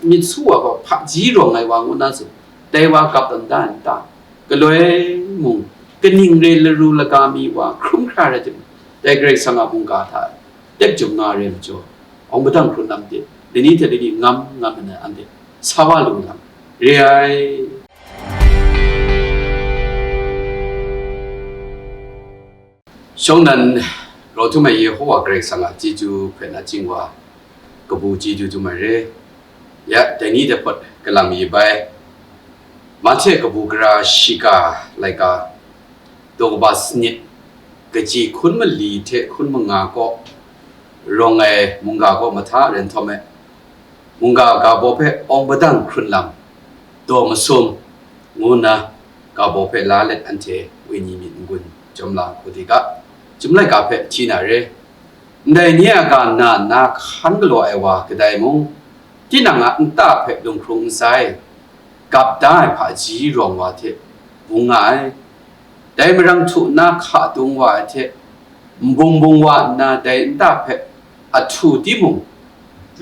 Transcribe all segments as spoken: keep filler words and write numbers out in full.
myit su wa gaw hpaji rawng ai wa ngu na tsun, dai wa gap dan da n ta? Galoi mung, kaning re laru laga mi wa hkrum hkra rai timung, dai Karai Kasang a mungga hta tep jum nga re majaw, awng padang hkrun lam de, lani hte lani ngam ngam ai anhte sa wa lu lam re ai. Shawng nnan, grau htum ai Yehowa Karai Kasang a chyeju hpe nachying wa, kabu chyeju htum ai re. Ya, dai ni dai hpawt kalang mi bai. Mahte kabu gara shiga laika, daw kaba sanit, kaji hkun mali hte hkun manga kaw rawng ai mungga kaw mahta rai nhtawm e, mungga ga baw hpe awng padang hkrun lam, daw masum, ngu nna ga baw hpe la let anhte wenyi myit n-gun jawm la hku di ga, Chyum laika hpe hti na re. Ndai ni a ga na nna hkan galaw ai wa kadai mung, tinang a nta hpe lunghkrung ntsa e, gap da ai hpaji rawng wa hte bung nga ai. Dai marang htu nna hka dung wa ai hte, nbung bung wa nna dai nta hpe ahtu timung,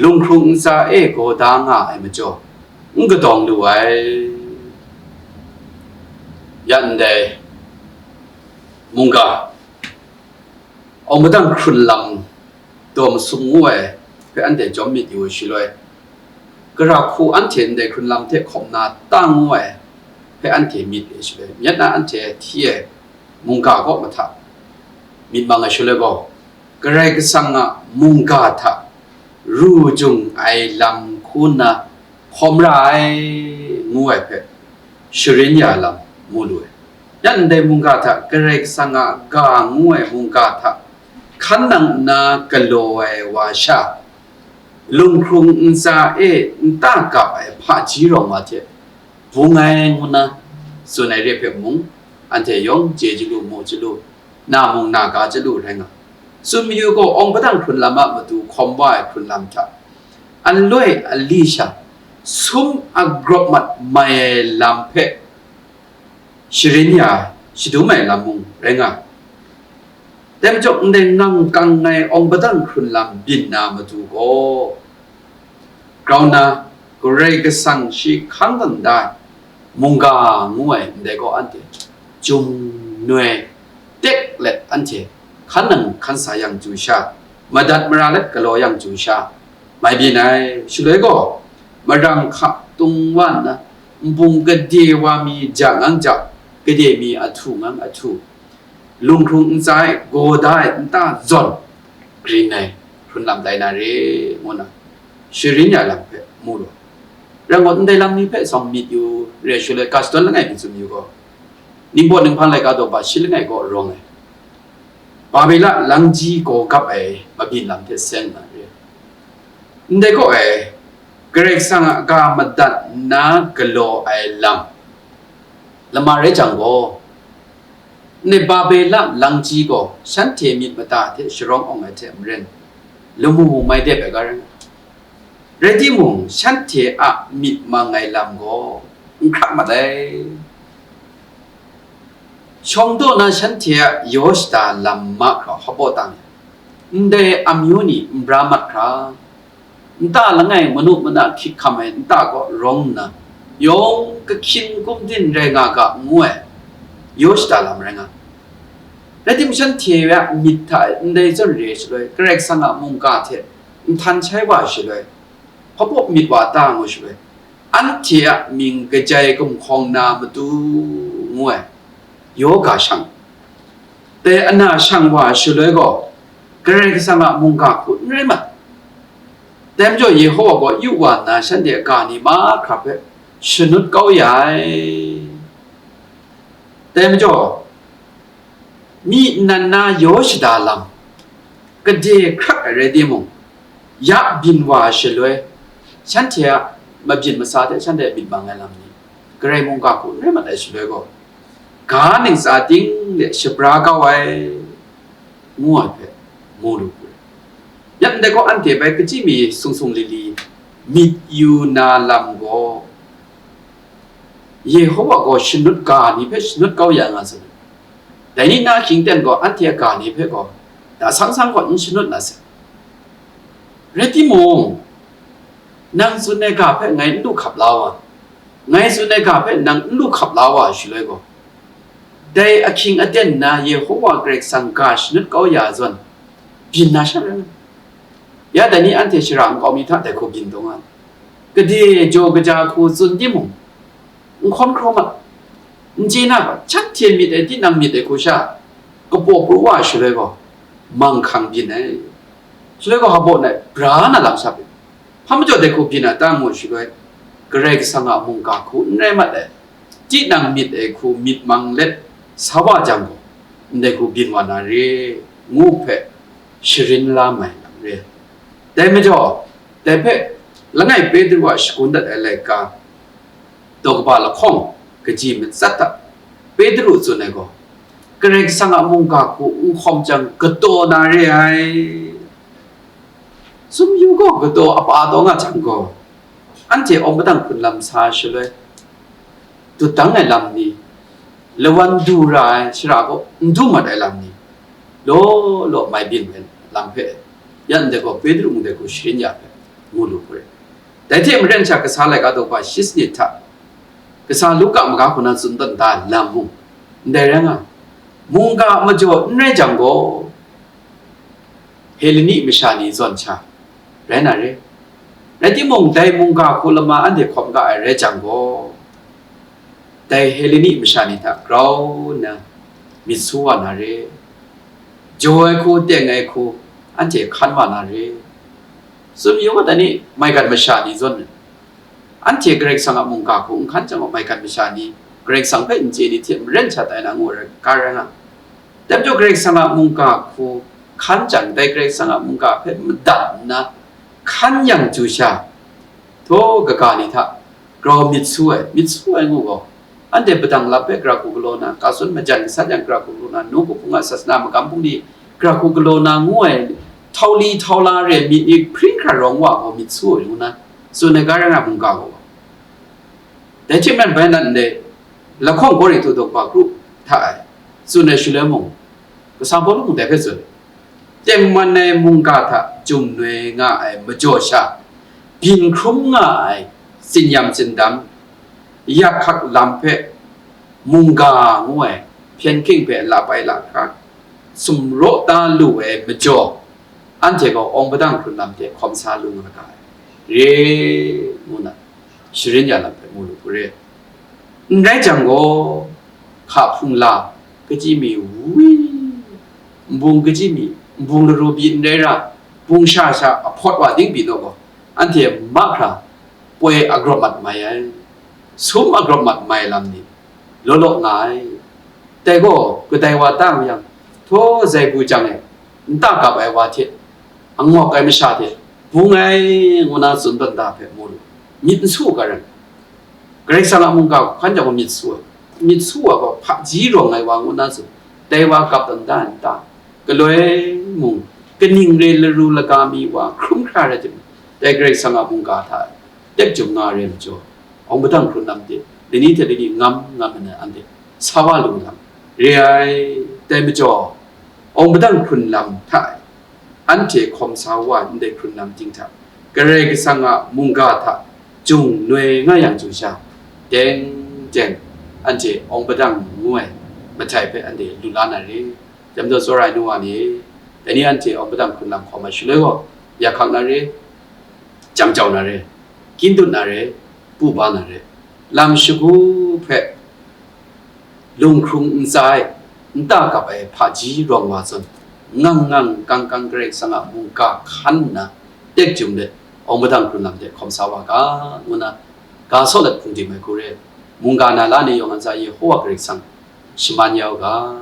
lunghkrung ntsa e gaw da nga ai majaw, n kadawng lu ai. Ya ndai mungga, awng padang hkrun lam daw masum ngu ai hpe anhte jawm myit yu ai shaloi, gara hku anhte ndai hkrun lam hte hkawm na ta ngu ai hpe anhte myit ai shaloi, myit na anhte hti ai mungga kaw mahta myit mang ai shaloi gaw, Karai Kasang a mungga hta ru jung ai lam hku nna hkawm ra ai, ngu ai hpe sharin ya lam mu lu ai. Ya ndai mungga hta, Karai Kasang a ga ngu ai mungga hta hkan nang nna galaw ai wa sha, lunghkrung ntsa e nta gap ai hpaji rawng wa hte bung ai ngu nna tsun ai re hpe mung, anhte yawng chye chyalu, mu chyalu, na mung na ga chyalu rai nga. Tsun mayu gaw, awng padang hkrun lam a matu hkawm wa ai hkrun lam hta, anloi ali sha sum a grawp mat mai ai lam hpe sharin ya shadum ai lam mung rai nga. Dai majaw, ndai ngang kang ai awng padang hkrun lam byin na matu gaw, grau nna Karai Kasang shi hkang dan da ai mungga ngu ai ndai gaw anhte jum noi tek let anhte hkan nang hkan sa yang chyu sha, madat mara let galaw yang chyu sha, mai byin ai. Shaloi gaw, marang hka tung wa nna, nbung gade wa mi ja ngang ja, gade mi ahtu ngang ahtu, lunghkrung ntsa e gaw da ai nta zawn grin ai hkrun lam tai na re, ngu nna sharin ya lam hpe mu lu ai. Rai ngut, ndai lam ni hpe sawng myit yu re, shaloi ga shadawn langai mi tsun yu gaw, Ningbaw Ninghpang laika daw ba shi langai kaw rawng ai, Babela langji gaw gap ai mabyin lam hte seng na re. Ndai kaw e, Karai Kasang a ga madat nna galaw ai lam lama rai jang gaw, ndai Babela langji gaw shanhte myit mada hte sharawng awng ai hte maren, lamu mai dep ai ga rai nga. Rai timung, shanhte a myit mang ai lam gaw n hkrak mat ai. Shawng daw na shanhte a yaw shada lam mahkra hpabaw tang yang, ndai amyu ni n bra mat hkra, nta langai manu mana hkyik hkam ai nta kaw rawng nna, yawng kahkyin gumdin rai nga ga ngu ai yaw shada lam rai nga. Rai timung, shanhte a myit hta e ndai zawn re ai shaloi, Karai Kasang a mungga hte nhtan shai wa ai shaloi, hpabaw myit wa ta ngu shaloi, anhte a mying kajai gumhkawng na matu ngu ai yaw ga shang, dai ana shang wa ai shaloi gaw, Karai Kasang a mungga hku n rai mat. Dai majaw, Yehowa gaw yu wa nna, shanhte a ga ni mahkra hpe shanut kau ya ai. Dai majaw, myi nnan na yaw shada lam, gade hkrak ai rai timung, ya byin wa ai shaloi, shanhte a mabyin masa hte shanhte a myit mang ai lam ni, Karai mungga hku n rai mat ai shaloi gaw, ga ntsa ting de shabra kau ai, ngu ai hpe mu lu hku rai. Yet ndai gaw, anhte bai kachyi mi sung sung li li myit yu na lam gaw, Yehowa gaw shanut ga ni hpe shanut kau ya nga sai. Dai ni na hkying ten gaw, anhte a ga ni hpe gaw, da sang sang gaw n shanut na sai. Rai timung, Nang tsun ai ga hpe ngai n lu hkap la wa, ngai tsun ai ga hpe nang n lu hkap la wa shaloi gaw, dai ahkying aten na Yehowa Karai Kasang ga shanut kau ya zawn, byin na sha rai nna, ya dai ni anhte shara nkau mi hta dai hku byin taw nga ai. Gade jaw kaja hku tsun timung, n hkawn hkraw mat, n chye na, shanhte myit ai tinang myit ai hku sha kapaw pru wa shaloi gaw, manghkang byin ai. Shaloi gaw, hpa baw nai bra na lam sha byin. Hpa majaw dai hku byin a ta ngu shaloi, Karai Kasang a mungga hku n rai mat ai, tinang myit ai hku myit mang let sa wa jang gaw, ndai hku byin wa na re, ngu hpe sharin la mai lam re. Dai majaw, dai hpe langai Petru a shagun dat ai laika, daw kaba lahkawng kaji matsat hta Petru tsun ai gaw, Karai Kasang a mungga hku n hkawm jang kataw na re ai. Sumyu gaw kataw apa taw nga jang gaw, anhte awng padang hkrun lam sa shaloi, dut dang ai lam ni, lawan du ra ai shara kaw n du mat ai lam ni, law law mai byin ai lam hpe, yan ndai gaw Petru mung dai hku sharin ya hpe mu lu hkrit. Dai hte maren sha kasa laika daw kaba shi sanit hta, kasa Luka maga hku na tsun tawn da lam mung, ndai rai nga, mungga a majaw n rai jang gaw, Heleni masha ni zawn sha rai na re. Rai timung, dai mungga hku lama anhte hkawm ga ai rai jang gaw, dai Heleni masha ni hta grau nna myit su wa na re. Jaw ai hku, teng ai hku, anhte hkan wa na re. Tsun yu ga, dai ni maigan masha ni zawn, anhte Karai Kasang a mungga hku n hkan jang gaw, maigan masha ni Karai Kasang hpe n chye ni hte maren sha tai na ngu ai ga rai nga. Dai majaw Karai Kasang a mungga hku hkan jang, dai Karai Kasang a mungga hpe madat nna hkan yang chyu sha, htaw kaga ni hta grau myit su ai, myit su ai ngu gaw, anhte padang lap hpe gara hku galaw na, ka tsun majan gasat yang gara hku galaw na, nu hku hpung a sasana magam hpung ni gara hku galaw na ngu ai, htau li htau la re myit ni hpring hkra rawng wa gaw myit su ai ngu na, tsun ai ga rai nga mungga gaw. Dai hte maren bai nat ndai, lahkawng Korinhtu daw kaba kru hta e tsun ai shaloi mung, kasa Pawlu mung dai hpe tsun, tengman ai mungga hta jumnoi nga ai majaw sha, byin hkrum nga ai tsinyam tsindam, yak hkak lam hpe mungga ngu ai hpyen hking hpe la pai la hkra, sumraw da lu ai majaw, anhte gaw awng padang hkrun lam hte hkawm sa lu nga ga ai re, ngu na sharin ya lam hpe mu lu hku re. N rai jang gaw, hka hpung la, kachyi mi wi, nbung kachyi mi, nbung laru byin n rai ra, bung sha sha ahpawt wa ding byin gaw, anhte mahkra poi agrawp mat mai ai, sum agrawp mat mai lam ni law law nga ai. Dai gaw kadai wa ta yang, htaw zai bu jang e, nta kap ai wa hte, angawk ai masha hte bung ai, ngu na tsun tawn da hpe mu lu, myit n su ga rai. Karai Kasang a mungga hkan jang gaw myit su ai, myit su wa gaw hpaji rawng ai wa ngu na tsun, dai wa gap tawn da n ta? Galoi mung, kaning re laru laga mi wa hkrum hkra rai timung, dai Karai Kasang a mungga hta tek jum nga re majaw, awng padang hkrun lam de, lani hte lani ngam ngam ai anhte sa wa lu lam re ai. Dai majaw, awng padang hkrun lam hta e, anhte hkawm sa wa ndai hkrun lam ting hta, Karai Kasang a mungga hta jumnoi nga yang chyu sha, teng teng anhte awng padang ngu ai mahtai hpe anhte lu la na re. Jam jaw tsawra ai nu wa ni, dai ni anhte awng padang hkrun lam hkawm ai shaloi gaw, ya hkak na re, jam jau na re, kyin dut na re, pu ba na re, lam shagu hpe lunghkrung ntsa e, nta kap ai hpaji rawng wa zawn, ngang ngang kang kang Karai Kasang a mungga hkan nna, tek jum let, awng padang hkrun lam hte hkawm sa wa ga, ngu na, ga saw let hpung tim ai hku re, mungga na la ni yawng a ntsa Yehowa Karai Kasang shaman ya u ga,